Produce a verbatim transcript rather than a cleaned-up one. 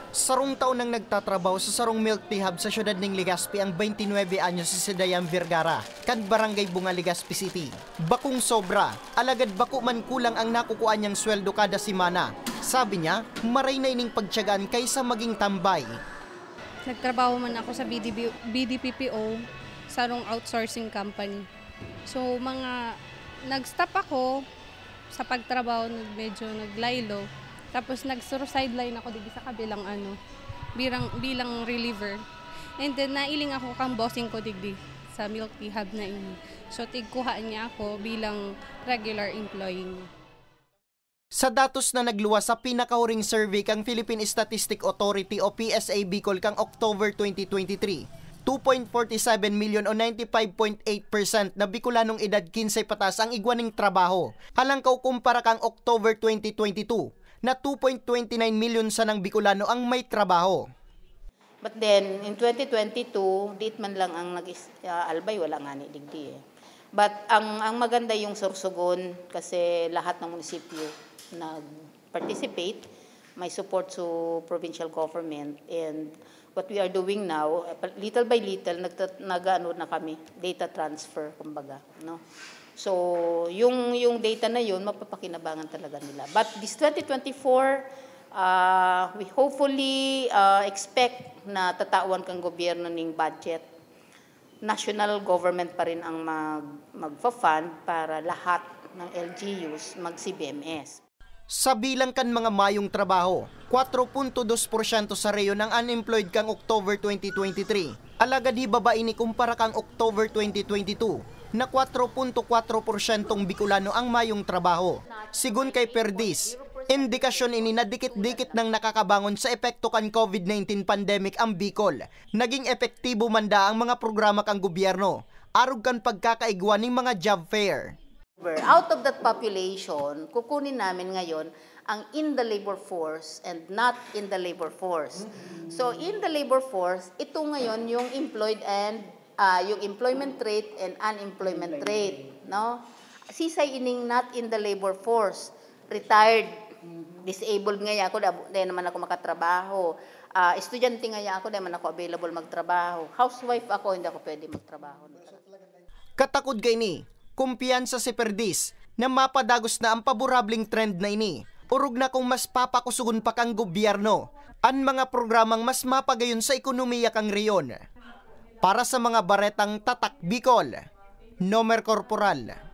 Sarong taon nang nagtatrabaho sa sarong milk tea hub sa siyudad ning Legazpi ang twenty-nine anyos si Dayan Vergara, kan Barangay Bunga, Legazpi City. Bakong sobra, alagad bako man kulang ang nakukuha niyang sweldo kada semana. Sabi niya, maray na ining pagtiyagaan kaysa maging tambay. Nagtrabaho man ako sa B D B, B D P P O, sarong outsourcing company. So, mga, nag-stop ako sa pagtrabaho, nag-, medyo naglaylo. Tapos, nag-sideline ako digdi sa kabilang ano, bilang, bilang reliever. And then, nailing ako kang bossing ko digdi sa milk tea hub na ini. So, tigkuha niya ako bilang regular employee niya. Sa datos na nagluwas sa pinakahuring survey kang Philippine Statistic Authority o P S A Bicol kang October twenty twenty-three, two point forty seven million o ninety-five point eight percent na Bicolanong edad quince pataas ang igwa ning trabaho. Halangkaw kumpara kang October twenty twenty-two, na two point twenty nine million sanang Bicolano ang may trabaho. But then, in twenty twenty-two, diit man lang ang nag-albay, wala ngani digdi eh. But ang, ang maganda yung Sorsogon kasi lahat ng munisipyo nag-participate, may support sa provincial government, and what we are doing now, little by little, nagta- nag-ano na kami, data transfer, kumbaga. No? So, yung, yung data na yun, mapapakinabangan talaga nila. But this twenty twenty-four, uh, we hopefully uh, expect na tatawan kang gobyerno ning budget. National government pa rin ang mag, magfa-fund para lahat ng L G Us mag-C B M S. Sa bilang kan mga mayong trabaho, kwatro punto dos porsyento sa rehiyon ang unemployed kang October twenty twenty-three. Alagad hibaba ini kumpara kang October twenty twenty-two, na kwatro punto kwatro porsyentong Bicolano ang mayong trabaho. Sigon kay Perdiz, indikasyon ini na dikit-dikit nang nakakabangon sa epekto kan COVID nineteen pandemic ang Bicol. Naging epektibo man daa ang mga programa kan gobyerno, arog kan pagkakaigwa ning mga job fair. Out of that population, kukunin namin ngayon ang in the labor force and not in the labor force. So in the labor force, ito ngayon yung employed and ah, yung employment rate and unemployment rate, no? Sisay ining not in the labor force, retired, disabled nga ako, da- dahil naman ako makatrabaho. Ah, estudyante nga ako, dahil man ako available magtrabaho. Housewife ako, hindi ako pwede magtrabaho. Katakod kaini, kumpiyansa si Perdiz na mapadagos na ang paborableng trend na ini, orog na kung mas papakusugon pa kang gobyerno an mga programang mas mapagayon sa ekonomiya kang rehiyon. Para sa mga baretang Tatak Bicol, Nomer Corporal.